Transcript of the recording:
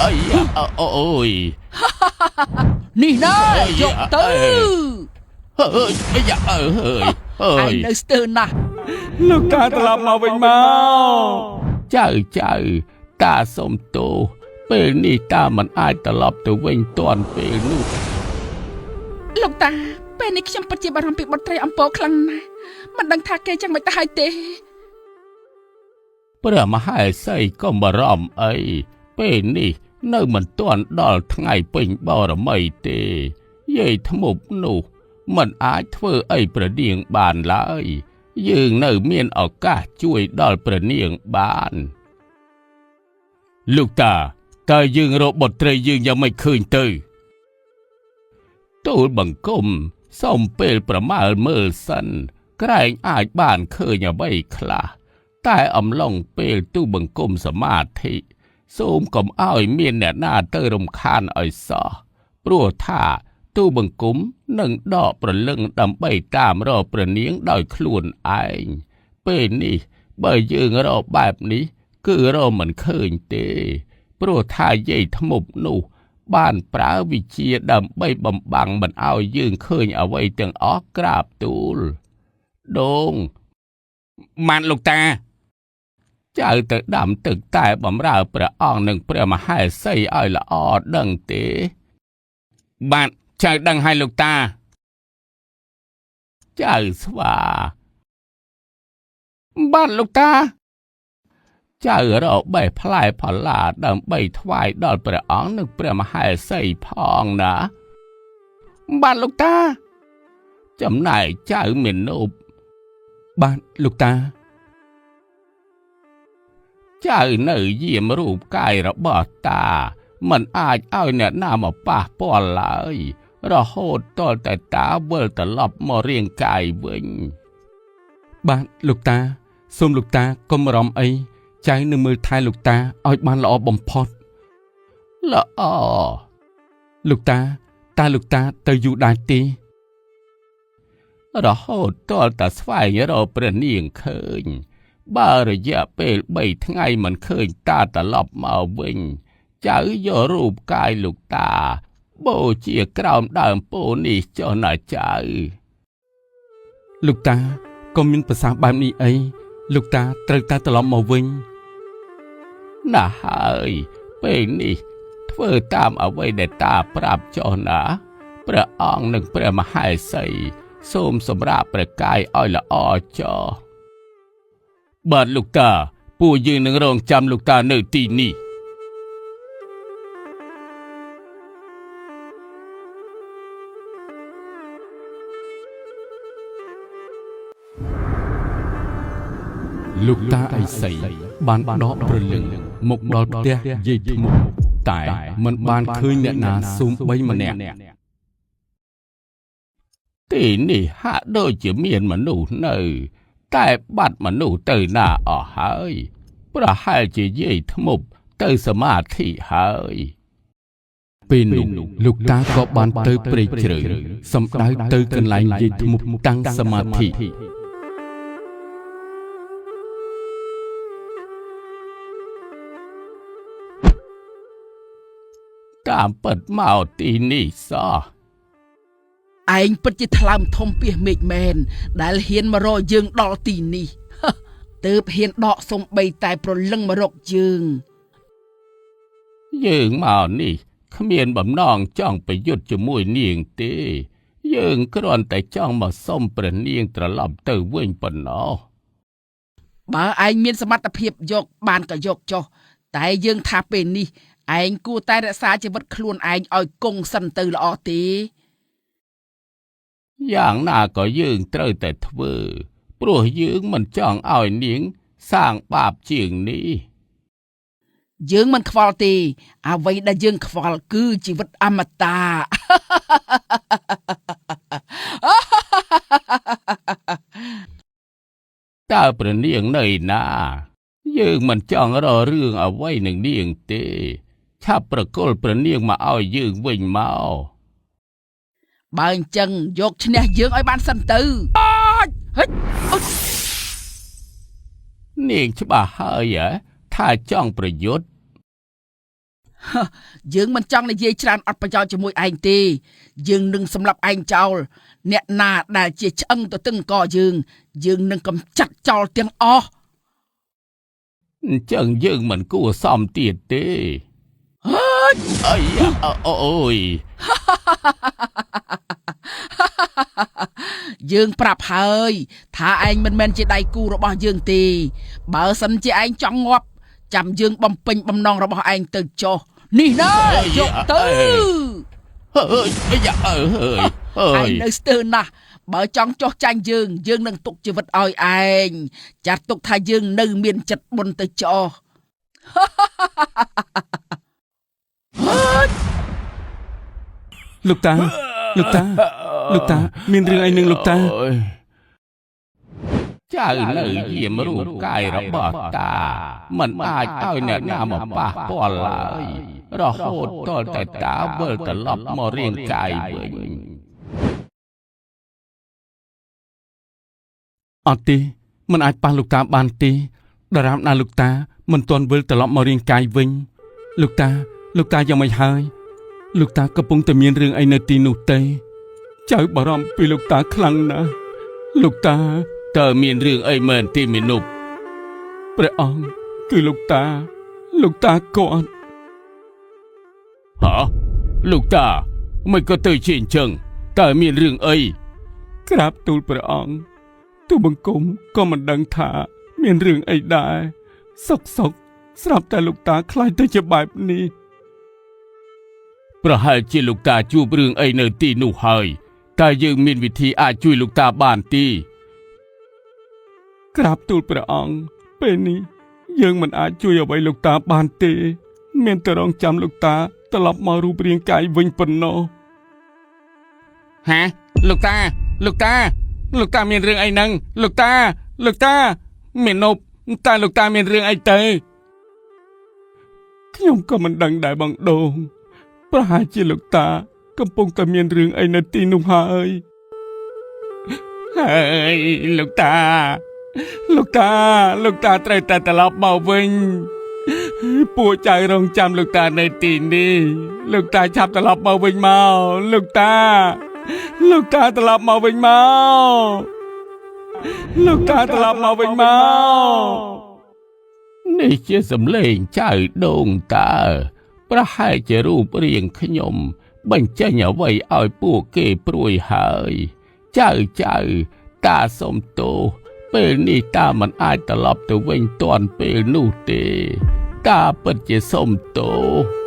អីអូយ នេះណាយកទៅ អើយអាយ៉ាអើយអើយ ឯងនៅស្ទើរណាស់ លោកតាត្រឡប់មកវិញមក ចៅចៅតាសុំទោសពេលនេះតាមិនអាចត្រឡប់ទៅវិញទាន់ពេលនោះ លោកតាពេលនេះខ្ញុំពិតជាបារម្ភពីបុត្រីអំពរខ្លាំងណាស់មិនដឹងថាគេយ៉ាងម៉េចទៅហើយទេ ព្រះមហេសីកុំបារម្ភអីពេលនេះនៅមិនទាន់ដល់ថ្ងៃពេញបរមីទេយាយធ្មប់នោះមិនអាចធ្វើអីព្រះនាងបានឡើយយើងនៅមានឱកាសជួយដល់ព្រះនាងបានលោកតាតើយើងរកបុត្រីយើងយ៉ាងម៉េចឃើញទៅទូលបង្គំសូមពេលប្រមាលមើលសិនក្រែងអាចបានឃើញអ្វីខ្លះតែអំឡុងពេលទូបង្គំសមាធិសូមកុំឲ្យមានអ្នកណាទៅរំខានឲ្យសោះព្រោះថាទូបង្គំនឹងដកប្រលឹងដើម្បីតាមរកព្រះនាងដោយខ្លួនឯងពេលនេះបើយើងរកបែបនេះគឺរកមិនឃើញទេព្រោះថាយាយធ្មប់នោះបានប្រើវិជាដើម្បីបំបាំងមិនឲ្យយើងឃើញអ្វីទាំងអស់ក្រាបទូលដូង បានលោកតា ចៅទៅដាំទឹកតែបំរើព្រះអង្គនិងព្រះមហេសីឲ្យល្អដឹងទេ បាទចៅដឹងហើយលោកតា ចៅស្វា បាទលោកតា ចៅរកបេះផ្លែផល្លាដើម្បីថ្វាយដល់ព្រះអង្គនិងព្រះមហេសីផងណា បាទលោកតា ចំណែកចៅមេនុប បាទលោកតា ចៅនៅយាមរូបកាយរបស់តាមិនអាចឲ្យអ្នកណាមកប៉ះពាល់ឡើយរហូតទាល់តែតាវិលត្រឡប់មករាងកាយវិញ បាទលោកតាសូមលោកតាកុំបារម្ភអីចៅនឹងមើលថែលោកតាឲ្យបានល្អបំផុត ល្អ លោកតាតើលោកតាទៅយូរដែរទេ រហូតទាល់តែស្វែងរកព្រះនាងឃើញបើរយៈពេល3ថ្ងៃមិនឃើញតាត្រឡប់មកវិញចៅយករូបកាយលោកតាបូជាក្រោមដើមពោធិ៍នេះចុះណាចៅ លោកតាកុំមានប្រសាសន៍បែបនេះអីលោកតាត្រូវតែត្រឡប់មកវិញ ណាស់ហើយពេលនេះធ្វើតាមអ្វីដែលតាប្រាប់ចុះណាព្រះអង្គនិងព្រះមហេសីសូមសម្រាកព្រះកាយឲ្យល្អចុះបាទលោកតាពួកយើងនឹងរងចាំលោកតានៅទីនេះ លោកតាឥសីបានដកព្រលឹងមកដល់ផ្ទះយាយធ្មប់តែមិនបានឃើញអ្នកណាសូម្បីម្នាក់ ទីនេះហាក់ដូចជាមានមនុស្សនៅតែបាត់មនុស្សទៅណាអស់ហើយប្រហែលជាយាយធ្មប់ទៅសមាធិហើយ ពេលនោះលោកតាក៏បានទៅព្រៃជ្រៅសំដៅទៅកន្លែងយាយធ្មប់តាំងសមាធិ តាមពិតមកទីនេះសោះ ឯងពិតជាថ្លើមធំពីសមេឃមែនដែលហ៊ានមករកយើងដល់ទីនេះទើបហ៊ានដកសំបីតែប្រលឹងមករកយើង យើងមកនេះគ្មានបំណងចង់ប្រយុទ្ធជាមួយនាងទេយើងគ្រាន់តែចង់មកសុំព្រះនាងត្រឡប់ទៅវិញប៉ុណ្ណោះ បើឯងមានសមត្ថភាពយកបានក៏យកចុះតែយើងថាពេលនេះឯងគួរតែរក្សាជីវិតខ្លួនឯងឲ្យគង់សិនទៅល្អទេ យ៉ាងណាក៏យើងត្រូវតែធ្វើព្រោះយើងមិនចង់ឲ្យនាងសាងបាបជាងនេះ យើងមិនខ្វល់ទេអ្វីដែលយើងខ្វល់គឺជីវិតអមតា តើព្រះនាងនៅណាយើងមិនចង់រករឿងអ្វីនឹងនាងទេឆាប់ប្រគល់ព្រះនាងមកឲ្យយើងវិញមក បើអញ្ចឹងយកឈ្នះយើងឲ្យបានសិនទៅហិច នាងច្បាស់ហើយហ៎ថាចង់ប្រយុទ្ធ យើងមិនចង់និយាយច្រើនអត់ប្រយោជន៍ជាមួយឯងទេយើងនឹងសម្លាប់ឯងចោលអ្នកណាដែលជាឆ្អឹងទៅទឹងកយើងយើងនឹងកំចាត់ចោលទាំងអស់អញ្ចឹងយើងមិនគួរសមទៀតទេហើយអីអូយយើងប្រាប់ហើយថាឯងមិនមែនជាដៃគូរបស់យើងទេបើសិនជាឯងចង់ងាប់ចាំយើងបំពេញបំណងរបស់ឯងទៅចុះនេះណាយកទៅហើយអាយ៉ាអើយឯងនៅស្ទើរណាស់បើចង់ចុះចាញ់យើងយើងនឹងទុកជីវិតឲ្យឯងចាត់ទុកថាយើងនៅមានចិត្តបុណ្យទៅចុះលោកតាលោកតាលោកតាមានរឿងអីនឹងលោកតាចៅនៅយាមរូបកាយរបស់តាមិនអាចឲ្យអ្នកណាមកប៉ះពាល់ឡើយរហូតទាល់តែតាវិលត្រឡប់មករាងកាយវិញអត់ទេមិនអាចប៉ះលោកតាបានទេដរាបណាលោកតាមិនទាន់វិលត្រឡប់មករាងកាយវិញលោកតាលោកតាយ៉ាងម៉េចហើយលោកតាកំពុងតែមានរឿងអីនៅទីនោះទេចៅបារម្ភពីលោកតាខ្លាំងណាស់លោកតាតើមានរឿងអីមែនទេមនុស្សព្រះអង្គគឺលោកតាលោកតាគាត់ហ៎លោកតាមិនក៏ទៅជាអញ្ចឹងតើមានរឿងអីក្រាបទូលព្រះអង្គទូបង្គំក៏មិនដឹងថាមានរឿងអីដែរសុកសុកស្រាប់តែលោកតាខ្លាចទៅជាបែបនេះប្រហែលជាលោកតាជួបរឿងអីនៅទីនោះហើយតើយើងមានវិធីអាចជួយលោកតាបានទេក្រាបទូលព្រះអង្គពេលនេះយើងមិនអាចជួយអ្វីលោកតាបានទេមានតែរងចាំលោកតាត្រឡប់មករូបរាងកាយវិញប៉ុណ្ណោះហាលោកតាលោកតាលោកតាមានរឿងអីហ្នឹងលោកតាលោកតាមាននប់តើលោកតាមានរឿងអីទៅខ្ញុំក៏មិនដឹងដែរបងដូងប្រហែលជាលោកតាកំពុងតែមានរឿងអីនៅទីនោះហើយហើយលោកតាលោកតាលោកតាត្រូវតែត្រឡប់មកវិញពួកចៅរងចាំលោកតានៅទីនេះលោកតាឆាប់ត្រឡប់មកវិញមកលោកតាលោកតាត្រឡប់មកវិញមកលោកតាត្រឡប់មកវិញមកនេះជាសំឡេងចៅដូងតើប្រហែលជារូបរាងខ្ញុំបញ្ចេញអ្វីឲ្យពួកគេព្រួយហើយចៅចៅតាសុំទោសពេលនេះតាមិនអាចត្រឡប់ទៅវិញទាន់ពេលនោះទេតាពិតជាសុំទោស